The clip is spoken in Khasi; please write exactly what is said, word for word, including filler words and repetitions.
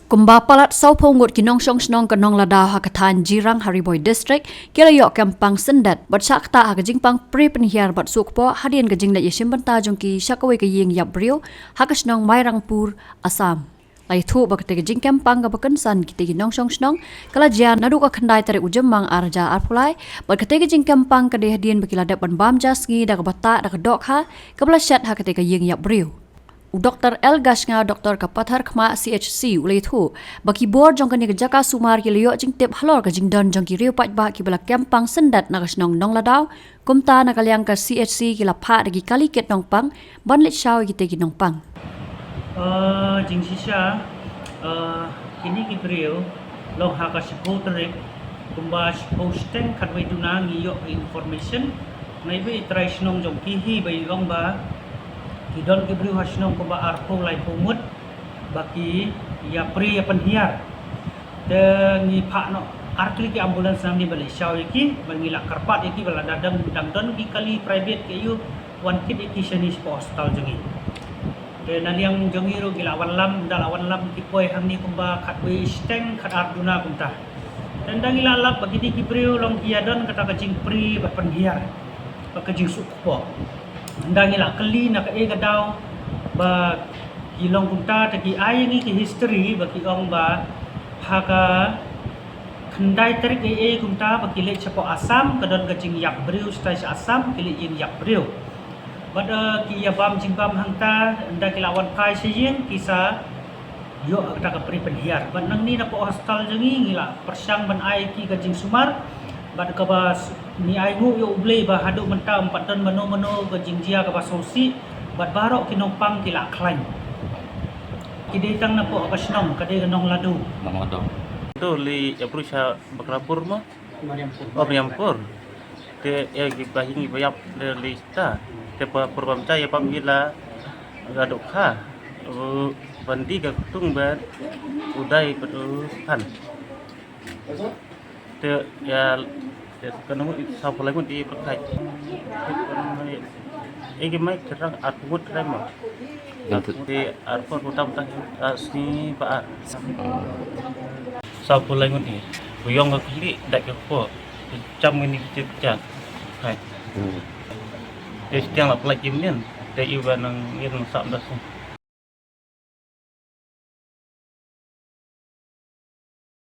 Kumba palat sawphew ngut ki nongshong shnong ka Nongladaw ha ka thaiñ Jirang ha Ri Bhoi District ki la ïoh kem pang syndet bad shah ktah ha ka jingpang prie pynhiar bad suk poh hadien ka jingleit ïashim bynta jong ki sha kawei ka ïing ïap briew ha ka shnong Mairangpur, Assam. La ïathuh ba katei ka jingkem pang kaba kynsan kitei ki nongshong shnong ka la jia naduh ka khyndai tarik u Jymmang ar hajar arphew lai bad katei ka jingkem pang ka dei hadien ba ki la dep ban bam ja sngi da kaba tah da ka dohkha kaba la shet ha katei ka ïing ïap briew. U Doktor L Gashnga, doktor ka Patharkhmah C H C, u la ïathuh ba ki bor jong kane ka jaka sumar ki la ïoh jingtip halor ka jingdon jong ki riew paidbah kiba la kem pang syndet na ka shnong Nongladaw. Kumta na ka liang ka C H C ki la phah da ki kali kit nongpang ban leit shaw ïa kitei ki nongpang. Uh, jingshisha, uh, kine ki briew long ha ka shiphew tarik, kumba shiphew shiteng khatwei duna ngi ïoh information na i ba i trai shnong jong ki hi ba i ong ba ki don ki briew ha shnong kumba arphew laiphew ngut ba ki ïa prie ïa pynhiar. Te ngi phah noh ar tylli ki ambulance nangne ba leit shaw ïa ki, ba ngi la kyrpad ïa ki ba lada dang, dang don ki kali private ki ïa wan kit ïa ki shane shapoh hospital jong ngi. Te na liang jong ngi ruh ngi la wanlam, da la wanlam ki poi hangne kumba khatwei shiteng khatar duna kumta. Te nda ngi la lap ba kine ki briew long ki ïa don kata ka jingprie bad pynhiar bad ka jingsuk kpoh. Nda ngi la kylli na kaei ka daw ba ki long kumta, te ki ai ïa ngi ki history ba ki ong ba ha ka khyndai tarik ei ei kumta ba ki leit shapoh Assam, ka don ka jingïap briew shatai sha Assam, ki leit ïing ïap briew. Bad, uh, ki ïa bam jingbam hangta, nda ki la wan phai sha ïing ki sa ïoh kata ka prie pynhiar. Bad nangne napoh hospital jong ngi ngi la pyrshang ban ai ki ka jingsumar bad kaba s-, ngi ai nguh ïa U Blei ba haduh mynta ym pat don mano mano ka jingjia kaba sngewsih bad baroh ki nongpang ki la khlaiñ. Ki dei tang napoh ka shnong ka dei ka Nongladaw. Nongladaw. Tu leit ïa pyrshah Bakrapur mo? Mariampur. Oh, Mariampur. Te ïa ki ba ïing ba ïap de leit ta. Te ba pur bam ta ïa bam ïa la ga dohkha. U bandi ka ktung ba u dai ba u than. Te ïa, ïa ka nong i sawphew lai ngut i pyrkhat. Ïa ki mai terang arphew ngut lai mo. Te arphew ngut tam ta, ah, sngi ba ar. Sawphew lai ngut i. Ku ïong ka khlieh da ka kpoh. Jam ngi ni kecil kecil. Hai. Te shiteng la pynlait ki mnien. Te i ba nang ïa nang sam da sngi.